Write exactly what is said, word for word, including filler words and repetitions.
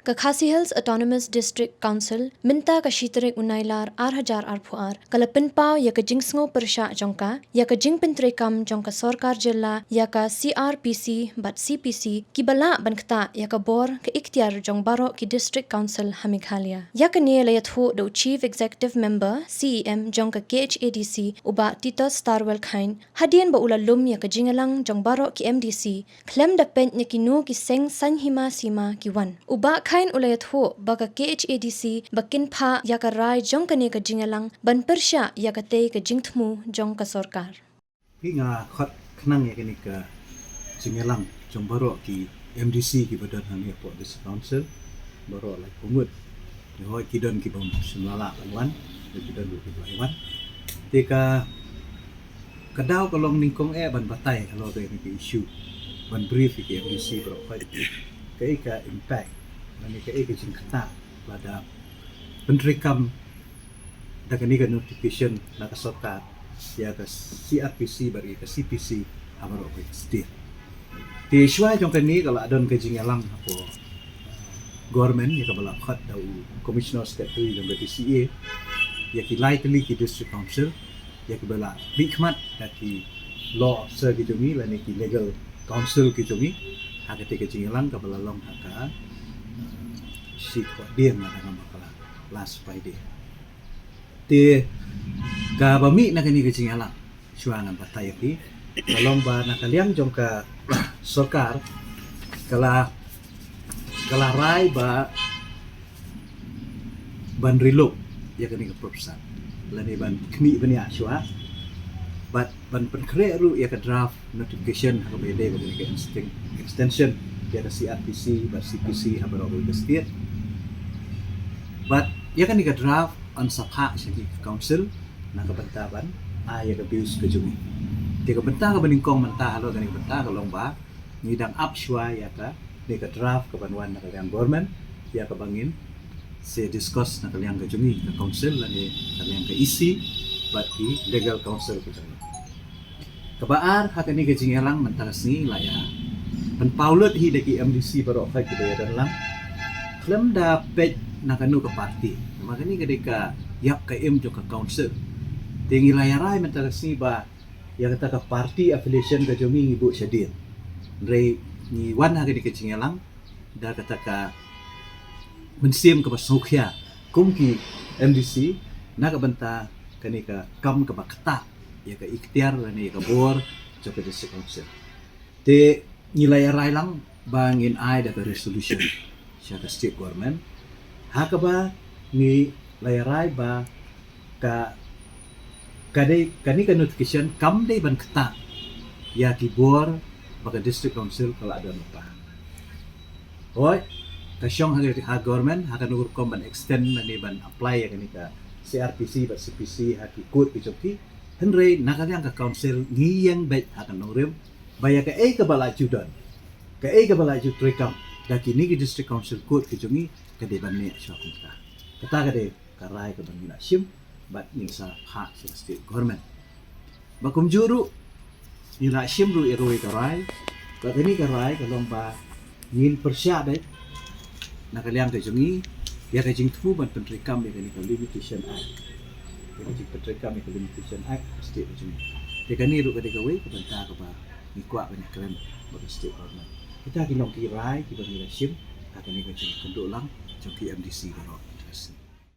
Ka Khasi Hills Autonomous District Council mynta ka shi tarik u Nailar ar hajar arphew ar ka la pynpaw ïa ka jingsngew pyrshah jong ka ïa ka jingpyntreikam jong ka sorkar jylla ïa ka C R P C bad C P C kiba lah ban ktah ïa ka bor ka iktiar jong baroh ki District Council ha Meghalaya. Ïa kane la ïathuh da u Chief Executive Member, C E M, jong ka K H A D C, u Bah Titos Tarwel Chyne, hadien ba u la lum ïa ka jingïalang jong baroh ki M D C khlem da peit na kino ki seng saiñ hima sima ki wan. U Bah Chyne u la ïathuh ba ka K H A D C ba kin phah ïa ka rai jong kane ka jingïalang ban pyrshah ïa katei ka jingthmu jong ka sorkar. Phi, nga khot khnang ïa kane ka jingïalang jong baroh ki M D C kiba don hangne hapoh District Council, baroh laiphew ngut. Te hooid ki don kibym shym la lah ban wan, te ki don ruh kiba la wan. Te ka, ka daw ka long nyngkong eh ban batai halor kane ka issue, ban brief ïa ki M D C baroh, hooid kaei ka impact lane kaei ka jingktah lada pyntreikam da kane ka notification na ka sorkar ïa ka C R P C bad ïa ka C P C ha baroh kawei ka state. Te shuwa jong kane ka la don ka jingïalang hapoh government ïa kaba la khot da u Commissioner Secretary jong ka D C A ïa ki lai tylli ki District Council ïa kiba la mihkhmat da ki law officer ki jong ngi lane ki legal counsel ki jong ngi ha katei ka jingïalang kaba la long ha ka, eh, shi Thohdieng lada ngam bakla, last Friday. Te kaba mih na kane ka jingïalang, shuwa ngan batai ïa phi, ka long ba na ka liang jong ka sorkar ka la, ka la rai ba ban riluk ïa kane ka proposal lane ban khmih bniah shuwa bad ban pynkhreh ruh ïa ka draft notification ha kaba ïadei bad kane ka insting-, extension ïa ka C R P C bad C P C ha baroh kawei ka state. Bad ïa kane ka draft yn sa phah sha ki council na ka bynta ban ai ïa ka views ka jong ngi. Te ka bynta kaba nyngkong mynta halor kane ka bynta ka long ba ngi dang ap shuwa ïa kane ka draft kaban wan na ka liang government ïa kaba ngin sa discuss na ka liang ka jong ngi ka council lane ka liang ka E C bad ki legal counsel ka jong ngi. Kaba ar, ha kane ka jingïalang mynta ka sngi la ïa pynpaw lut hi da ki M D C baroh kiba ïadon lang khlem da peit na kano ka party. Namar kane ka dei ka ïap ka im jong ka council. Te ngi la ïa rai mynta ka sngi ba ïa kata ka party affiliation ka jong ngi ngi buh shadien. Hynrei ngi wan ha kane ka jingïalang da kata ka mynsiem kaba sngewkhia kum ki M D C na ka bynta kane ka kam kaba ktah ïa ka iktiar lane ïa ka bor jong ka District Council. Te ngi la ïa rai lang ba ngin ai da ka resolution sha ka state government ha kaba ngi la ïa rai ba ka, ka dei, kane ka notification kam dei ban ktah ïa ki bor ba ka District Council ka la don mynta. Hooid, ka shong ha ka, ha government ha kano ka rukom ban extend lane ban apply ïa kane ka C R P C bad C P C ha ki court ki jong ki. Hynrei na ka liang ka council ngi ïeng beit ha ka nongrim ba ïa kaei kaba la ju don, kaei kaba la ju treikam da kine ki District Council court ki jong ngi ka dei ban neh shuwa kumta. Kata ka dei ka rai kaba ngi la shim bad ngin sa phah sha ka state government. Ba kumjuh ruh ngi la shim ruh ïa kawei ka rai, ba kane ka rai ka long ba ngin pyrshah beit na ka liang ka jong ngi ïa ka jingthmu ban pyntreikam ïa kane ka Limitation Act, ïa ka jingpyntreikam ïa ka Limitation Act ka state ka jong ngi. Te kane ruh ka dei kawei ka bynta kaba ngi kwah ban ïakren bad ka state government. Kita ki long ki rai kiba ngi la shim ha kane ka jingïakynduh lang jong ki M D C baroh.